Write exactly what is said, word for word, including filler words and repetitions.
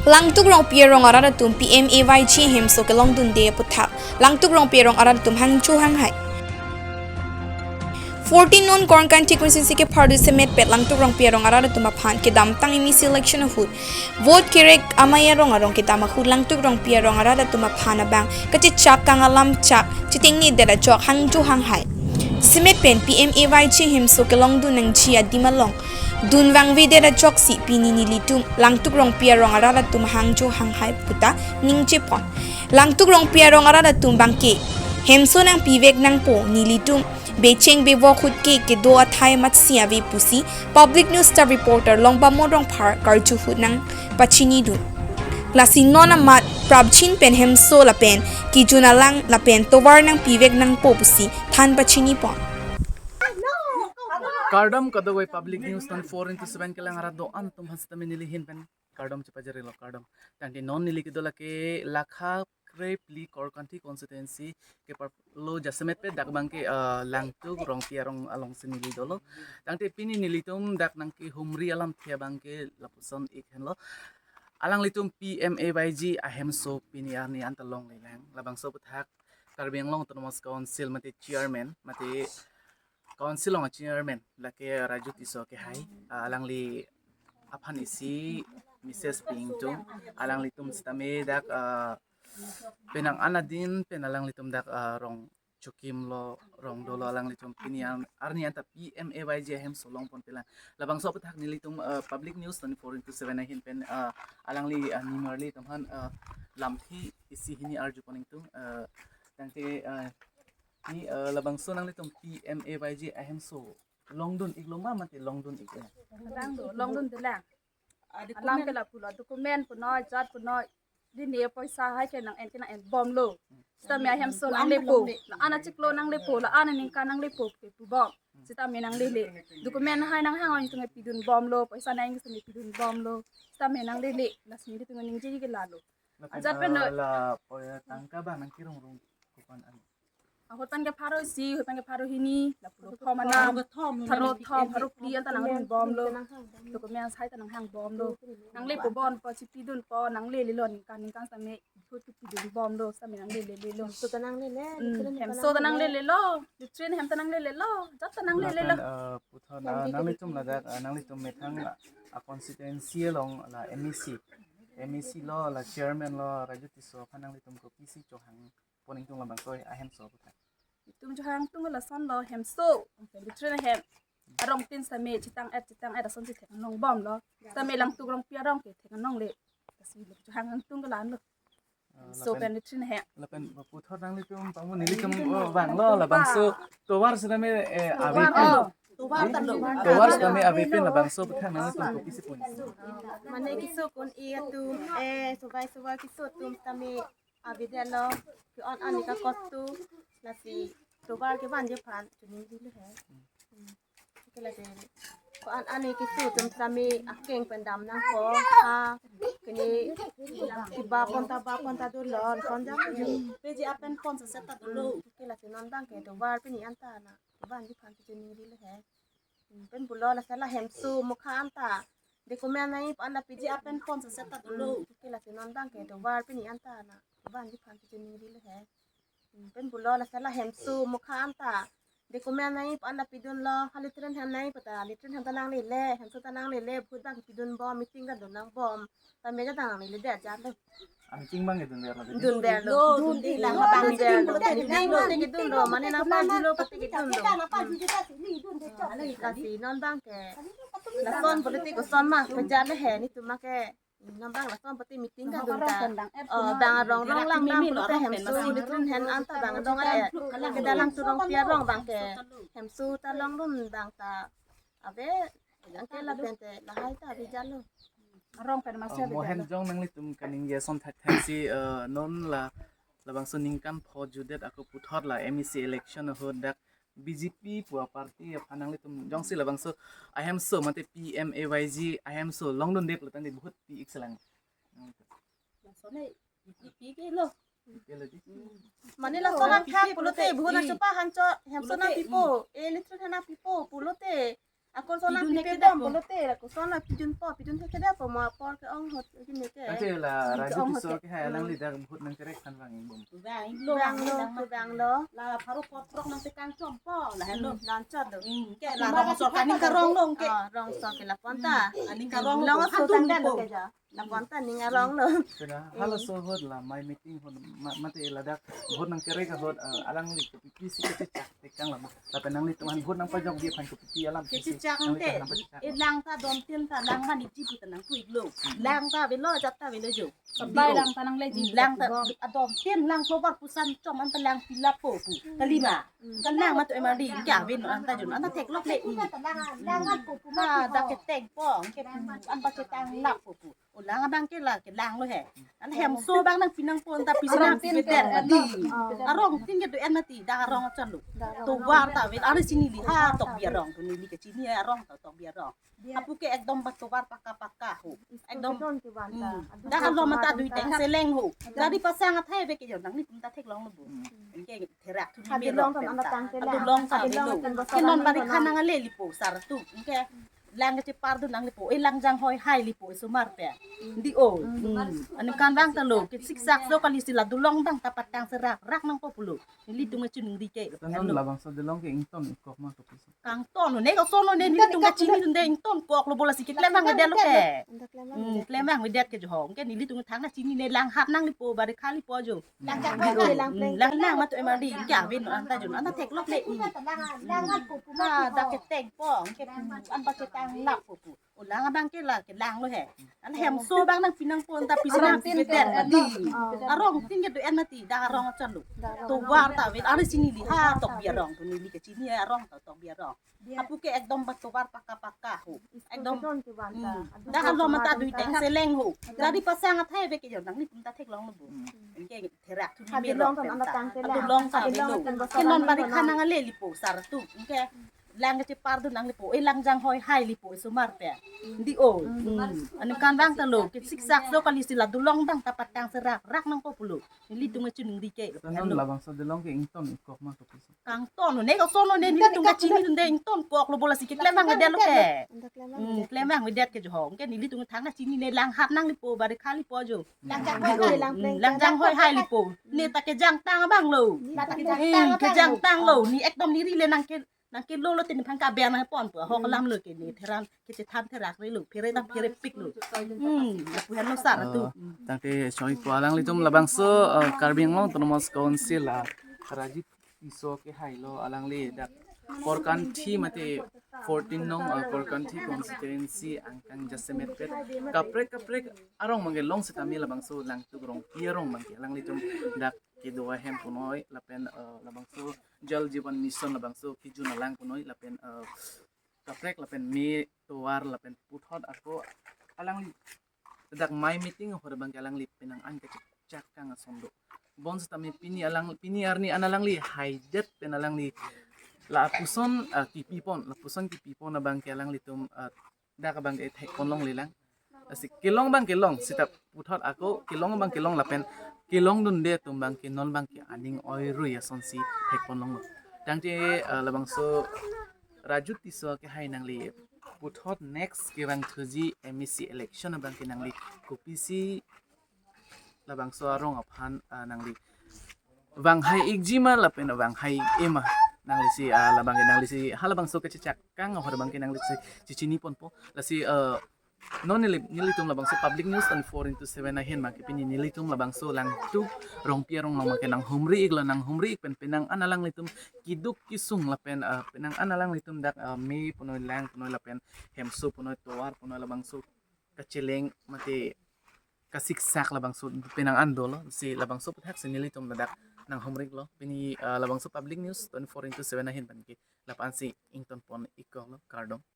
Langtuk Rongpi arong arat atum P M A Y G ahemso kelongdunde aputhak Langtuk Rongpi arong arat atum hangjo hanghai. Fourteen non Korkanthi constituency kephardu semetpet Langtuk Rongpi arong arat atum aphan kedamtang M A C election ahut vote kerek amei arong arong kedam ahut Langtuk Rongpi arong arat atum aphan abang kachechak kang alam chak chetengne det ajok hangjo hanghai. Semet pen P M A Y G ahemso kelongdun nangji adim along dun vangvedet ajoksi pini nelitum Langtuk Rongpi arong arat atum hangjo hanghai puta ningjepon. Langtuk Rongpi arong arat atum abangke hemso nangpivek nangpo, nelitum becheng bevok ahut ke kedo athai amatsi ave pusi Public News staff reporter Longbamon Rongphar karju ahut nangpachinidun. Lasi non amat prapjin pen hemso lapen kejun alang lapen tovar nangpivek nangpo pusi than pachinipon. Kardom kadokave Public News twenty-four into seven kelang arat do-an atum aphan sitame neli ahin pen kardom chepajirlo, kardom. Tangte non neli kedo lake Lakha krephli Korkanthi constituency keparlo jasemetpet dak abangke, ah, Langtuk Rongpi arong alongsi neli dolo. Tangte pini nelitum dak nangkehumri alamthe abangke lapuson ik henlo. Alanglitum P M A Y G ahemso pini arni anta longlelang. Labangso aputhak Karbi Anglong Autonomous Council mate chairman, mate council along chairman lake Raju Tisso kehai, ah, alangli aphan isi message pi-ingtung, alanglitum sitame dak, ah, penang anadin pen alanglitum dak, ah, rong chokimlo, rong dolo, alanglitum pini an-, arni anta P M A Y G ahemso longponpelang. Labangso aputhak nelitum, ah, Public News twenty-four into seven ahin pen, ah, alangli, ah, nimarli atum aphan, ah, lamthe isi hini arjupon-ingtung, ah, tangte, ah, ni, ah, labangso nanglitum P M A Y G ahemso longdun iklo ma mate longdun ik-e? Longdun, longdundelang. Alam ke lapulo, document punoi, jat punoi, dine poisa hai ke nang-en ke nang-enbomlo. Sitame ahemso nanglepo, la-an achiklo nanglepo, la-an aningkan nanglepo ke pubom. Sitame nanglele. Document hai nanghang-ong sitame pidunbomlo, poisa nang sitame pidunbomlo. Sitame nanglele, lasi nelitum ningje ke lalo. Lapen, ajat pen, ah, la, po, tangka abang nangkerong rong kopan an? Ahut pen ke pharo isi, ahut pen ke pharo hini, lapulo pharo kethom anam, pharo kethom, pharo phli anta nangdunbomlo. Document hai ta nanghangbomlo. Nangle pubompo, chipidunpo, nanglelelo, ningkan ningkan sitame ahut kepidunbomlo, sitame nanglelelelo. Hemso ta nanglele, hmm, hemso ta nanglelelo, latrine hem ta nanglelelo, jat ta nanglelelo. Lapen, eh, puthot, ah, nanglitum ladak, ah, nanglitum methang, ah, constituency along la M A C, M A C lo, la chairman lo, Raju Tisso aphan nanglitum kopisi chohang pon-ingtung labangso ahemso aputhak? Itum chohangtung lasonlo, hemso, latrine hem arong tin sitame chitang-et chitang-et asonsi thek-anongbomlo. Sitame Langtuk Rongpi arong ke thek-anongle. Lasi chohangtung ke la-anlo. Ah, hemso lapen, pen latrine hem. Lapen puthot nanglitum pamu nelitum, oh, vanglo labangso tovar sitame, eh, ave, tovar, pen, oh, tovar ta lo. Tovar sitame ave pen labangso aputhak nanglitum kopisi pon? Mane keso kon-e atum, eh, sovai sovai keso atum sitame avedetlo, ke-on an-e kakostu, lasi tovar kevanji aphan choningrilo he. Hmm. Ke lasi ko-an an-e keso atum sitame akeng pen dam nangpo, ha, kene keba pon ta ba pon ta dolo, lason jam. P G apen pon saset ta dolo. Ke lasi non abangke tovar pini anta nangvanji aphan choningrilo he. Hmm, pen pulo lasi la hemso mukha anta document nangji aphan la P G apen pon saset ta dolo. Hmm, ke lasi non abangke tovar pini anta nangvanji aphan choningrilo he. Hmm, pen pulo lasi la hemso mukha anta document nangji aphan la pidunlo, ha latrine hem nangji pu ta, latrine hem ta nanglele, hemso ta nanglele, ahut abang pidunbom, meeting kedun nangbom, ta meja ta nanglele det ajatlo. Ah, meeting abang kedunverlo, dei? Dunverlo. Dunverlo. Dunverlo. Meeting abang kedunlo, mane nangpajutlo pute kedunlo. Lasi non abangke lason politic ason ma, pejale he, nelitum ma ke non abang lason politic meeting kedun ta. Oh, bang arong rong lang bang pulote hemso latrine hem anta bang dong eh. Ke dalam turong piarong abangke hemso ta longdun abang ta ave, anke lapen te lahai ta ave jalo. Arong pen, oh, masi ave jalo. Mohen jong nanglitum kaningje ason thakthak si, eh, non la labangso ningkan pho jutdet ako puthot la M A C election ahut dak B J P pu aparty aphan nanglitum jongsi labangso ahemso mate P M A Y G ahemso longdunde pulo tangte vote pi-ik selang? Lason e, pi, pi, pi ke lo. Pi ke lo dei. Mane lason nangthak pulote, vote nangchopa hancho, hemso nangpipo, eh, latrine hem nangpipo pulote, Ako sona Pidun pipe thek bom dapon. Polote, ako sona pidun po, pidun thek dapon, mo apor ke-ong hot, pidun ke. Ante la Ke Raju ong Tisso hot. Kehai Hmm. Alangli dak vote nangkerek aphan vang-ik bom. Vang-iklo, Vanglo, vanglo. Vanglo. La pharo kotrok nangtekang chompo, la helo. Hmm, lanchot lo. Hmm, ke la Mara rongso kita kaning ta karong lo, ke. Ah, rongso ke lapu anta. Hmm, aning karong Long lo, so hantun tanggal lo. Ke ja. Lapu anta ning arong lo. Kena halaso ahut la mai meeting ahut ma-, mate ladak vote nangkerek ahut, eh, alangli kopi-pi si kachechak tekang la ma. Lapen nanglitum aphan vote nangpajokji aphan kopi-pi alam si Kachechak nanglitum ante, aphan nangpachechak. Eh, lang ta dom tin ta lang man iji pu ta nangpu-iklo. Lang ta avelo, ajat ta avelo jo. Sabai lang ta nangle ji. Lang ta, adom tin lang kobar pusan chom anta lang pilap po pu. Kalima. Kan lang matu M R D, kya vin anta jun, anta theklok le. Lang, lang po pu. Ma, dak ke teng po, ke pu, anta ke tang lap po pu. O lang abang ke la, ke lang lo he. An hemso abang nangpi nangpo anta pisi nangpidet mati. Arong tin ke do-en mati, dak arong achan lo. Tovar ta vel, ari chini neli ha tokbi arong, neli ke chini arong ta tokbi arong. Apu ke ekdom ba tovar pakka pakka ho. Ekdom. Hmm. Dak alom anta dui teng seleng ho. Gari pasang athai ave ke jo nanglitum ta theklong lo bo. Ke therak thu Hadi melo long kan penta. Anta tang ke Adu lang. Long ta Hadi long lo. Kan Ke non bari khana nang ale lipo sar tu. Ke lang kachepar dun nanglipo. Eh, lang janghoi hai lipo, eh, sumar pe. Di o. Hmm. Anu kan bang ta lo. Ke siksak lo kali si la dulong dang ta patang serak rak nangpo pulo. Nelitum ke chunung di ke. Kata non labangso dulong ke ington ikok ma to pisa. Kangton ne, koson ne, nelitum ke chini dunde ington kok lo, bola si ke klem bang vedet lo ke. Hmm, klem bang vedet ke jo ho. Ke nelitum thang na chini ne lang hap nanglipo, bari khali po jo. Lang chak Hmm, lang lang lang matu M R D, kya vin anta jun, anta theklok le. Hmm. Lang lang po pu. Ma, dak ke teng po, ke pu, anta ke tang lap po pu. O lang abang ke la, ke lang lo he. An hemso abang nangpi nangpo anta pisi nangpidet mati. Arong tin ke do-en mati, dak arong achan lo. Tovar ta vel, ari chini neli ha tokbi arong, neli ke chini arong ta tokbi arong. Apu ke ekdom ba tovar pakka pakka ho. Ekdom. Hmm. Dak alom anta dui teng seleng ho. Gari pasang athai ave ke jo nanglitum ta theklong lo bo. Hmm. Ke therak thu Hadi melo long kan anta penta. Tang ke Adu lang. Long ta Hadi long lo. Kan Ke non bari khana nang ale lipo sar tu. Ke lang kachepar dun nanglipo. Eh, lang janghoi hai lipo, eh, sumar pe. Di o. Hmm. Anu kan bang ta lo. Ke siksak lo kali si la dulong dang ta patang serak rak nangpo pulo. Nelitum ke chunung di ke. Kata non labangso dulong ke ington ikok ma to pisa. Kangton ne, koson ne, nelitum ke chini dunde ington kok lo, bola si ke klem bang vedet lo ke. Hmm, klem bang vedet ke jo ho. Ke nelitum thang na chini ne lang hap nanglipo, bari khali po jo. Lang chak Hmm, lang lang lang lang janghoi hai lipo. Ne ta kejang tang abang lo. Lang ta kejang Hmm, tang abang kejang lo. Tang lo. Ni ekdom neli le nang ke, nang ke lo lo tin phang ka bang nangpon pu. Ho Hmm. Kalam lo ke ne theran kachethan therak re lo. Phere ta pherepik lo. Hmm, lapu henlo sar tu. Eh, tangte choi po alanglitum labangso, eh, Karbi Anglong Autonomous Council la Raju Tisso kehai lo alangli dak Korkanthi mate fourteen nong, eh, Korkanthi constituency angkang jasemet pet kaprek kaprek arong abang ke long sitame labangso Langtuk Rongpi arong abang ke alanglitum dak kedo ahem punoi lapen, eh, labangso Jal Jeevan Mission labangso kejun alang punoi lapen, eh, kaprek lapen me tovar lapen puthot ako alangli dak mai meeting ahut abang ke alangli penang an kachechak kang ason do. Bonsitame pini alang, pini arni an alangli haidet pen alangli lapuson, ah, kipipon, lapuson kipipon abang ke alanglitum, ah, dak abang ke thekpon longle lang. Lasi kelong abang kelong, sita puthot ako kelong abang kelong lapen kelong dunde atum abang ke non abang ke aning oirui asonsi thekpon longlo. Tangte, ah, labangso Raju Tisso kehai nangli puthot next kevang thuji M A C election abang ke nangli kopisi labangso arong aphan, ah, nangli vanghai-ikji ma lapen vanghai-ik-e ma nangli si, ah, labang ke nangli si halabangso kachechak kang ahut abang ke nangli si chechini ponpo lasi, ah, non neli, nelitum labangso public news twenty-four into seven ahin abang ke pini nelitum labangso Langtuk Rongpi arong along abang ke nanghumri-iklo, nanghumri-ik pen penang an alanglitum keduk kesung lapen, ah, penang an alanglitum dak, ah, me punoi lang punoi lapen hemso punoi tovar punoi labangso kacheleng mate kasiksak labangso penang an dolo si labangso aputhak si nelitum ladak nanghumri-iklo pini, ah, labangso public news twenty-four into seven ahin abang ke lapu-an si ington pon-iklo, kardom.